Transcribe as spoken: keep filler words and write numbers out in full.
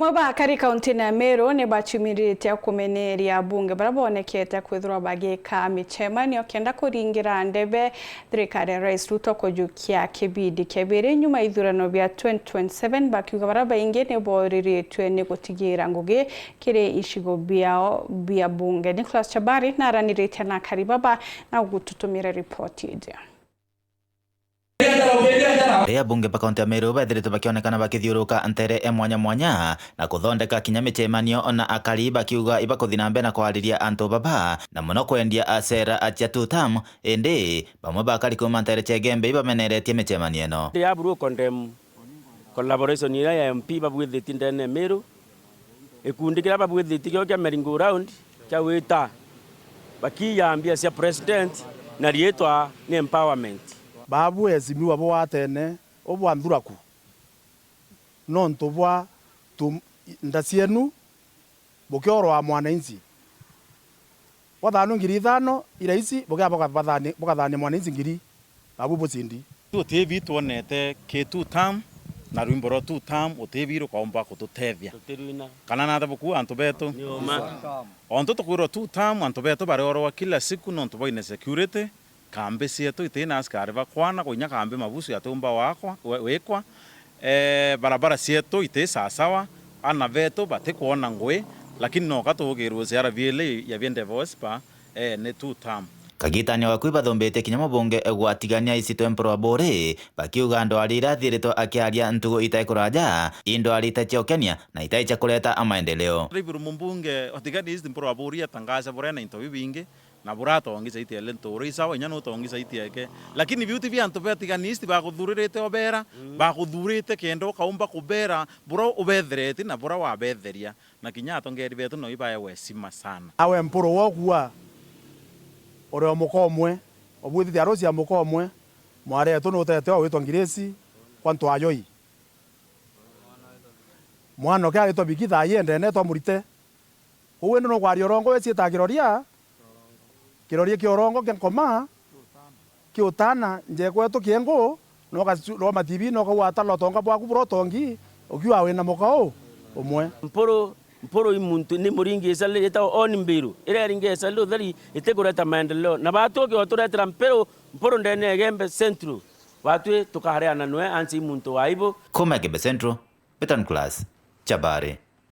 Amwe ba akari kauntine ya Meru ni baciumiritie kumeneria abunge baria bonekete kwithirwa bagika micemanio kenda kuringira ndebe thirikari ya Rais Ruto kujukia kibindi kia biri nyuma ithurano bia twenty twenty-seven, bakiuga baria baingi ni boriritue ni gutigira ngugi kiri icigo biao bia bunge. Nicholas Chabari naraniritie na akari baba na gututumira ripoti iji. Riria abunge ba kaunti ya Meru bethiritwe bakionekana bakithiuruka ntere e mwanya mwanya na kuthondeka kinya micemanio na akari, bakiuga ibakuthi na mbere na kwariria antu baba na muno kwendia acera cia two term, indi bamwe ba akari kuuma ntere cia Igembe ibameneretie micemanio ino. They have condemn collaboration iria ya M P babwithitie ndene ya Meru. Gikundi kiria babwithitie kio kia Merry Go Round kia wita bakiiya mbia cia president na riitwa ni empowerment. Babu esimiwa bwatene ubwa nthuraku nontu bwa tu-, nda cienu bukiorwa mwananchi. Bwathanwe ngiri ithano, iraisi, bukia bukathani-, bukathania mwananchi ngiri, nabu bucindi. Utibi twonete ki two term, na rwimbo rwa two term utibi rukaumba kututethia. Tutirwina. Kana nata buku antu betu? Ni uma. Ontu tukwirwa two term, antu betu bariorwa kila siku nontu bwa insecurity, kambi cietu iti na askari ba kwana, kunya kambi mabusu yatiumba wakwa, we-, wikwa, eh, barabara cietu iti sasawa, ana betu batikwona ngui, lakini noka tugirwe C R V L ya Biende Vospa, eh, ni two term. Kagitania gaku ibathumbitie kinya mubunge gwa Tigania East Mpuru Aburi, bakiuga ndwari iria athiritwe akiaria ntugu itai kuraja, i ndwari itai cia ukenia na itai cia kureta maendeleo. Riburu mubunge wa Tigania East Mpuru Aburi atangaja buria na into bibingi, na buria atongi saiti ele ntuura isawa, inya nutongi saiti eke. Lakini biu ti bia antu ba Tigania East bakuthuririte obera, mm, bakuthuurite kenda ukaumba kubera buria ubethereti na buria wabetheria. Na kinya atongeri betu no ibaewe heshima sana. Awe Mpuru wokua, uri o muka umwe, obwitite arusi ya muka umwe, mwari etu nutete o witwa Ngirisi kwa Ntwayoi. Mwana uke agitwa biki thaa ii endene twamurite. Uu indi nukwaria urongo wicitaa kiroria, kiroria kia urongo kia nkoma, kiutana, njekwetu kiengu, noka-, roma T V nokauga atala utonga bwaku buria utongi, ukiuga wina muka uu umwe. Mpuru, Mpuru i muntu ni muringi icari yitagwa Oni Mbiru, iria iringi icari utheri itikureta maendeleo. Na batu ukioturetera Mpiru, Mpuru ndene ya Igembe Central, batwi tukareana nwe ansi i muntu wa aibu. Kuma Igembe Central, Beton Class, Chabari.